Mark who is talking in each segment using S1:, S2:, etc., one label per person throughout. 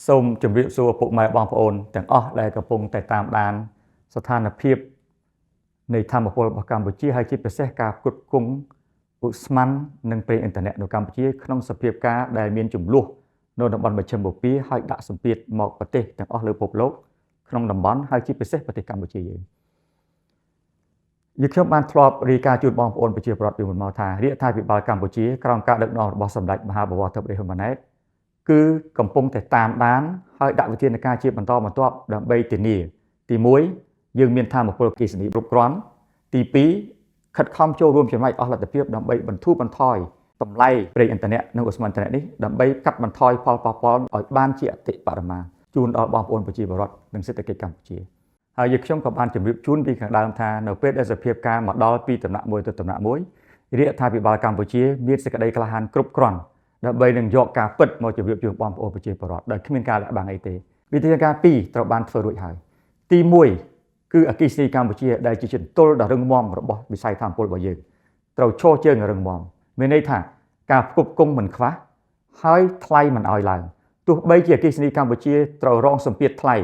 S1: សូមជម្រាបសួរពុកម៉ែបងប្អូនទាំងអស់ដែលកំពុងតែតាមដានស្ថានភាពនៃធម្មពលរបស់កម្ពុជាហើយជាពិសេសការផ្គត់ផ្គង់ឧស្ម័ននិងប្រេងឥន្ធនៈនៅកម្ពុជាក្នុងសភាពការដែលមានចំនួននៅតំបន់មជ្ឈិមបូព៌ាហើយដាក់សម្ពាធមកប្រទេសទាំងអស់លើពិភពលោកក្នុងតំបន់ហើយជាពិសេសប្រទេសកម្ពុជាយើងយើងខ្ញុំបានធ្លាប់រាយការណ៍ជូនបងប្អូនប្រជាពលរដ្ឋពីមុនមកថារាជរដ្ឋាភិបាលកម្ពុជាក្រោមការដឹកនាំរបស់សម្ដេចមហាបវរធិបតីហ៊ុនម៉ាណែតគឺកំពុងតែតាមដានហើយដាក់វិធានការជាបន្តបន្ទាប់ដើម្បីធានាទី1យើងមានធម៌ពលអគ្គិសនីគ្រប់គ្រាន់ទី2ខិតខំចូលរួមចំណែកអស់លទ្ធភាពដើម្បីបន្ធូរបន្ថយតម្លៃប្រេងឥន្ធនៈនិងឧស្ម័នឥន្ធនៈនេះដើម្បីកាត់បន្ថយផលប៉ះពាល់ឲ្យបានជាអតិបរមាជូនដល់បងប្អូនប្រជាពលរដ្ឋនិងសេដ្ឋកិច្ចកម្ពុជាហើយយើងខ្ញុំក៏បានជម្រាបជូនពីខាងដើមថានៅពេលដែលសភាពការមកដល់ពីដំណាក់មួយទៅដំណាក់មួយរាជរដ្ឋាភិបាលកម្ពុជាមានសេចក្តីក្លាហានគ្រប់គ្រាន់ដើម្បីនឹងយកការពិតមកជម្រាបជូនបងប្អូនប្រជាពលរដ្ឋដោយគ្មានការលាក់បាំងអីទេវិធានការ2ត្រូវបានធ្វើរួចហើយទី1គឺអគ្គិសនីកម្ពុជាដែលជាចន្ទុលដ៏រឹងមាំរបស់វិស័យធម្មពលរបស់យើងត្រូវឈរជើងរឹងមាំមានន័យថាការផ្គត់ផ្គង់មិនខ្វះហើយថ្លៃមិនឲ្យឡើងទោះបីជាអគ្គិសនីកម្ពុជាត្រូវរងសម្ពាធថ្លៃ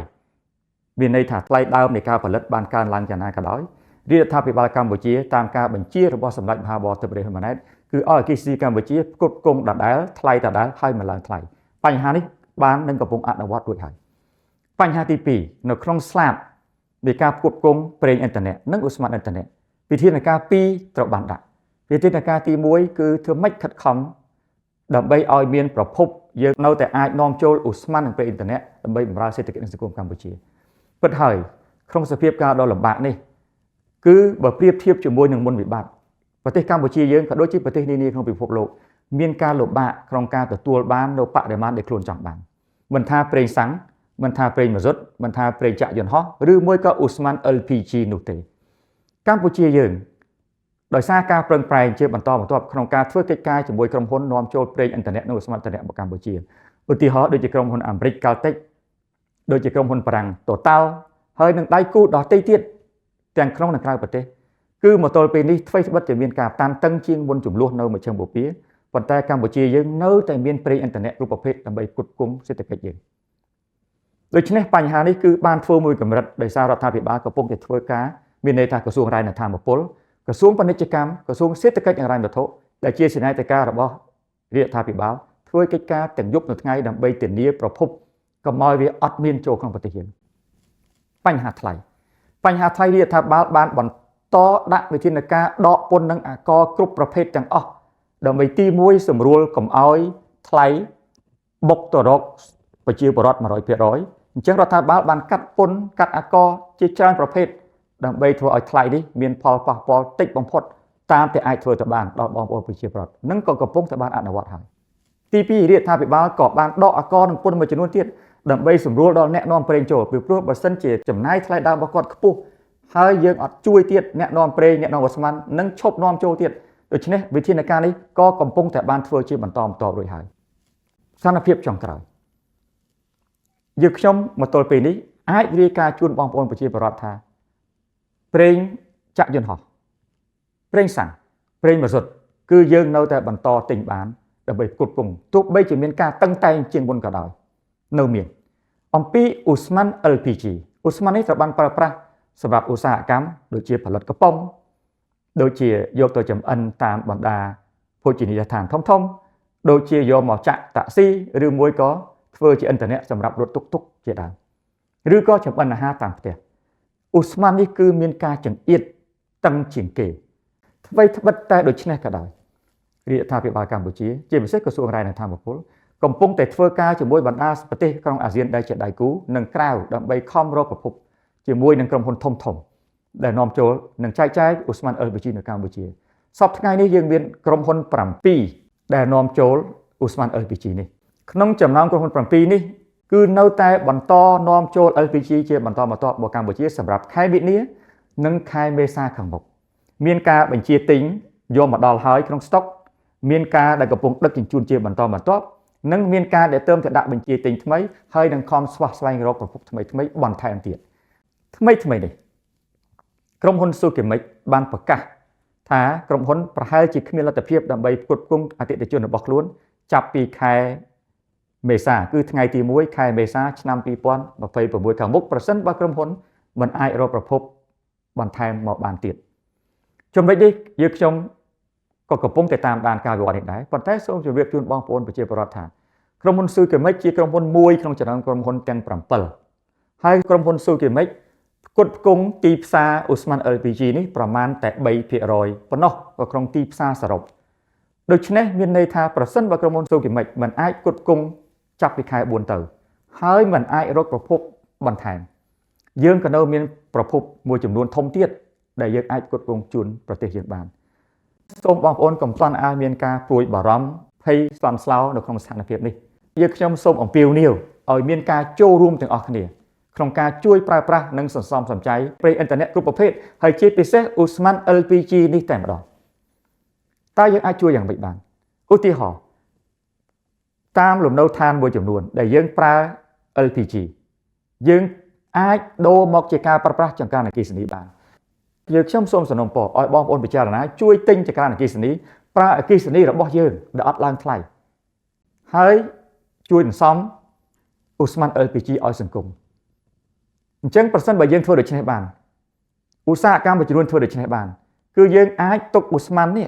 S1: មានន័យថាថ្លៃដើមនៃការផលិតបានកើនឡើងយ៉ាងណាក៏ដោយរាជរដ្ឋាភិបាលកម្ពុជាតាមការបញ្ជារបស់សម្ដេចមហាបវរធិបតីហ៊ុនម៉ាណែតគឺឲ្យអគ្គិសនីកម្ពុជាផ្គត់ផ្គង់ដដែលថ្លៃដដែលហើយមិនឡើងថ្លៃបញ្ហានេះបាននឹងកំពុងអនុវត្តរួចហើយបញ្ហាទី2នៅក្នុងស្លាបនៃការផ្គត់ផ្គង់ប្រេងឥន្ធនៈនិងឧស្ម័នឥន្ធនៈវិធានការ2ត្រូវបានដាក់វិធានការទី1គឺធ្វើម៉េចខិតខំដើម្បីឲ្យមានប្រភពយើងនៅតែអាចនាំចូលឧស្ម័ននិងប្រេងឥន្ធនៈដើម្បីបម្រើសេដ្ឋកិច្ចនិងសង្គមកម្ពុជាពិតហើយក្នុងសភាពការដ៏លំបាកនេះគឺបើប្រៀបធៀបជាមួយនឹងមុនវិបត្តិប្រទេសកម្ពុជាយើងក៏ដូចជាប្រទេសនានាក្នុងពិភពលោកមានការលំបាកក្នុងការទទួលបាននូវបរិមាណដែលខ្លួនចង់បានមិនថាប្រេងសាំងមិនថាប្រេងម៉ាស៊ុតមិនថាប្រេងចាក់យន្តហោះឬមួយក៏ឧស្ម័ន LPG នោះទេកម្ពុជាយើងដោយសារការប្រឹងប្រែងជាបន្តបន្ទាប់ក្នុងការធ្វើកិច្ចការជាមួយក្រុមហ៊ុននាំចូលប្រេងឥន្ធនៈនិងឧស្ម័នឥន្ធនៈមកកម្ពុជាឧទាហរណ៍ដូចជាក្រុមហ៊ុនអាមេរិក Caltex ដូចជាក្រុមហ៊ុនបារាំង Total ហើយនឹងដៃគូដទៃទៀតទាំងក្នុងនិងក្រៅប្រទេសគឺមកទល់ពេលនេះថ្មីត្បិតតែមានការតានតឹងជាងមុនចំនួននៅមជ្ឈិមបូព៌ាប៉ុន្តែកម្ពុជាយើងនៅតែមានប្រេងឥន្ធនៈគ្រប់ប្រភេទដើម្បីផ្គត់ផ្គង់សេដ្ឋកិច្ចយើងដូច្នេះបញ្ហានេះគឺបានធ្វើមួយកម្រិតដោយសាររដ្ឋាភិបាលកំពុងតែធ្វើការមានន័យថាក្រសួងរាយនិងធម្មពលក្រសួងពាណិជ្ជកម្មក្រសួងសេដ្ឋកិច្ចនិងហិរញ្ញវត្ថុដែលជាសេនាធិការរបស់រាជរដ្ឋាភិបាលធ្វើកិច្ចការទាំងយប់និងថ្ងៃដើម្បីធានាប្រភពកុំឲ្យវាអត់មានចូលក្នុងប្រទេសយើងបញ្ហាថ្លៃបញ្ហាថ្លៃរាជរដ្ឋាភិបាលបានបន្តដាក់វិធានការដកពន្ធនិងអាករគ្រប់ប្រភេទទាំងអស់ដើម្បីទី1សម្រួលកុំឲ្យថ្លៃបុកទៅរកប្រជាពលរដ្ឋ100%អញ្ចឹងរដ្ឋាភិបាលបានកាត់ពន្ធកាត់អាករជាច្រើនប្រភេទដើម្បីធ្វើឲ្យថ្លៃនេះមានផលប៉ះពាល់តិចបំផុតតាមតែអាចធ្វើទៅបានដល់បងប្អូនប្រជាពលរដ្ឋនិងក៏កំពុងតែបានអនុវត្តហើយទី2រាជរដ្ឋាភិបាលក៏បានដកអាករនិងពន្ធមួយចំនួនទៀតដើម្បីសម្រួលដល់អ្នកនាំប្រេងចូលពីព្រោះបើសិនជាចំណាយថ្លៃដើមរបស់គាត់ខ្ពស់ហើយយើងអត់ជួយទៀតអ្នកនាំប្រេងអ្នកនាំឧស្ម័ននឹងឈប់នាំចូលទៀតដូច្នេះវិធានការនេះក៏កំពុងតែបានធ្វើជាបន្តបន្ទាប់រួចហើយស្ថានភាពចុងក្រោយយើងខ្ញុំមកទល់ពេលនេះអាចរាយការណ៍ជូនបងប្អូនប្រជាពលរដ្ឋថាប្រេងចាក់យន្តហោះប្រេងសាំងប្រេងម៉ាស៊ុតគឺយើងនៅតែបន្តទិញបានដើម្បីផ្គត់ផ្គង់ទោះបីជាមានការតឹងតែងជាងមុនក៏ដោយនៅមានអំពីឧស្ម័ន LPG ឧស្ម័ននេះត្រូវបានប្រើប្រាស់សម្រាប់ឧស្សាហកម្មដូចជាផលិតកំប៉ុងដូចជាយកទៅចម្អិនតាមបណ្ដាភោជនីយដ្ឋានធំធំដូចជាយកមកចាក់តាក់ស៊ីឬមួយក៏ធ្វើជាឥន្ធនៈសម្រាប់រត់តុកតុកជាដើមឬក៏ចម្អិនអាហារតាមផ្ទះឧស្ម័ននេះគឺមានការចង្អៀតតឹងជាងគេថ្មីត្បិតតែដូច្នេះក៏ដោយរាជរដ្ឋាភិបាលកម្ពុជាជាពិសេសក្រសួងរាយនិងធម្មពលកំពុងតែធ្វើការជាមួយបណ្ដាប្រទេសក្នុងអាស៊ានដែលជាដៃគូនិងក្រៅដើម្បីខំរកប្រភពជាមួយនឹងក្រុមហ៊ុនធំធំដែលនាំចូលនិងចែកចាយឧស្ម័ន LPG នៅកម្ពុជាសប្តាហ៍ថ្ងៃនេះយើងមានក្រុមហ៊ុន7ដែលនាំចូលឧស្ម័ន LPG នេះក្នុងចំណោមក្រុមហ៊ុន7នេះគឺនៅតែបន្តនាំចូល LPG ជាបន្តបន្ទាប់មកកម្ពុជាសម្រាប់ខែមិនិនានិងខែមេសាខាងមុខមានការបញ្ជាទិញយកមកដល់ហើយក្នុងស្តុកមានការដែលកំពុងដឹកជញ្ជូនជាបន្តបន្ទាប់និងមានការដែលเติมទៅដាក់បញ្ជាទិញថ្មីហើយនឹងខំស្វះស្វែងរកប្រភពថ្មីថ្មីបន្ថែមទៀតថ្មីថ្មីនេះក្រុមហ៊ុន Sokimic បានប្រកាសថាក្រុមហ៊ុនប្រហែលជាគ្មានលទ្ធភាពដើម្បីផ្គត់ផ្គង់អតិថិជនរបស់ខ្លួនចាប់ពីខែ មេសាគឺថ្ងៃទី1ខែមេសាឆ្នាំ2026ខាងមុខប្រសិនបើក្រុមហ៊ុនមិនអាចរកប្រភពបន្ថែមមកបានទៀតចំណុចនេះយើងខ្ញុំក៏កំពុងតែតាមដានការវិវត្តនេះដែរប៉ុន្តែសូមជម្រាបជូនបងប្អូនប្រជាពលរដ្ឋថាក្រុមហ៊ុនស៊ូគីមិចជាក្រុមហ៊ុនមួយក្នុងចំណោមក្រុមហ៊ុនទាំង7ហើយក្រុមហ៊ុនស៊ូគីមិចផ្គត់ផ្គង់ទីផ្សារឧស្ម័ន LPG នេះប្រមាណតែ3%ប៉ុណ្ណោះក៏ក្នុងទីផ្សារសរុបដូច្នេះមានន័យថាប្រសិនបើក្រុមហ៊ុនស៊ូគីមិចមិនអាចផ្គត់ផ្គង់ចាប់ពីខែ4ទៅហើយមិនអាចរកប្រភពបន្ថែមយើងក៏នៅមានប្រភពមួយចំនួនធំទៀតដែលយើងអាចផ្គត់ផ្គង់ជូនប្រទេសយើងបានសូមបងប្អូនកុំទាន់ឲ្យមានការព្រួយបារម្ភភ័យស្លន់ស្លោនៅក្នុងស្ថានភាពនេះយើងខ្ញុំសូមអំពាវនាវឲ្យមានការចូលរួមទាំងអស់គ្នាក្នុងការជួយប្រើប្រាស់និងសន្សំសំចៃប្រេងឥន្ធនៈគ្រប់ប្រភេទហើយជាពិសេសឧស្ម័ន LPG នេះតែម្ដងតើយើងអាចជួយយ៉ាងម៉េចបានឧទាហរណ៍តាមលំនៅឋានមួយចំនួនដែលយើងប្រើ LPG យើងអាចដូរមកជាការប្រើប្រាស់ចង្ក្រានអគ្គិសនីបានយើងខ្ញុំសូមសំណូមពរឲ្យបងប្អូនពិចារណាជួយទិញចង្ក្រានអគ្គិសនីប្រើអគ្គិសនីរបស់យើងដែលអត់ឡើងថ្លៃហើយជួយសន្សំឧស្ម័ន LPG ឲ្យសង្គមអញ្ចឹងប្រសិនបើយើងធ្វើដូច្នេះបានឧស្សាហកម្មមួយចំនួនធ្វើដូច្នេះបានគឺយើងអាចទុកឧស្ម័ននេះ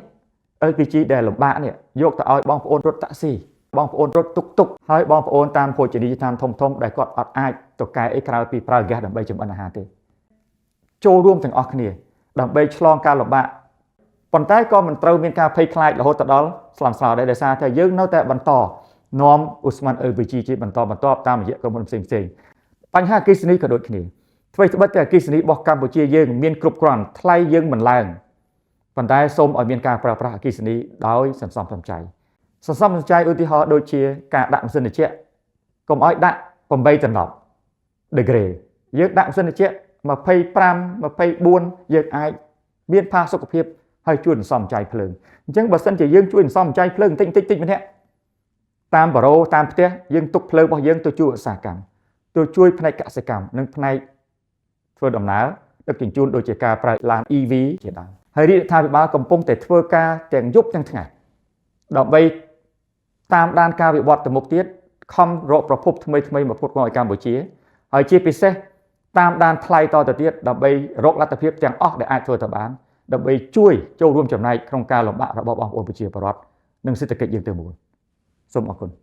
S1: LPG ដែលលំបាកនេះយកទៅឲ្យបងប្អូនរត់តាក់ស៊ីបងប្អូនរត់តុកតុកហើយបងប្អូនតាមភោជនីយដ្ឋានធំធំដែលគាត់អត់អាចទៅកែអីក្រៅពីប្រើហ្គាសដើម្បីចម្អិនអាហារទេចូលរួមទាំងអស់គ្នាដើម្បីឆ្លងការលំបាកប៉ុន្តែក៏មិនត្រូវមានការភ័យខ្លាចរហូតដល់ស្លន់ស្លោដែរដោយសារតែយើងនៅតែបន្តនាំឧស្ម័ន LPG ជាបន្តបន្ទាប់តាមរយៈក្រុមហ៊ុនផ្សេងផ្សេងបញ្ហាអគ្គិសនីក៏ដូចគ្នាអ្វីត្បិតតែអគ្គិសនីរបស់កម្ពុជាយើងមានគ្រប់គ្រាន់ថ្លៃយើងមិនឡើងប៉ុន្តែសូមឲ្យមានការប្រើប្រាស់អគ្គិសនីដោយសន្សំសំចៃសន្សំសំចៃឧទាហរណ៍ដូចជាការដាក់ម៉ាស៊ីនត្រជាក់កុំឲ្យដាក់8ដណ្ដប់ដឺក្រេយើងដាក់ម៉ាស៊ីនត្រជាក់25 24យើងអាចមានផាសុកភាពហើយជួយសន្សំសំចៃភ្លើងអញ្ចឹងបើសិនជាយើងជួយសន្សំសំចៃភ្លើងតិចតិចតិចម្នាក់តាមបារ៉ូតាមផ្ទះយើងទុកភ្លើងរបស់យើងទៅជួយឧស្សាហកម្មទៅជួយផ្នែកកសិកម្មនិងផ្នែកធ្វើដំណើរដឹកជញ្ជូនដូចជាការប្រើឡាន EV ជាដើមហើយរាជរដ្ឋាភិបាលកំពុងតែធ្វើការទាំងយប់ទាំងថ្ងៃដើម្បីតាមដានការវិវត្តទៅមុខទៀតខំរកប្រភពថ្មីថ្មីមកផ្គត់ផ្គង់ឲ្យកម្ពុជាហើយជាពិសេសតាមដានថ្លៃតទៅទៀតដើម្បីរកលទ្ធភាពទាំងអស់ដែលអាចធ្វើទៅបានដើម្បីជួយចូលរួមចំណែកក្នុងការលំបាករបស់បងប្អូនប្រជាពលរដ្ឋនិងសេដ្ឋកិច្ចយើងទៅមូលសូមអរគុណ។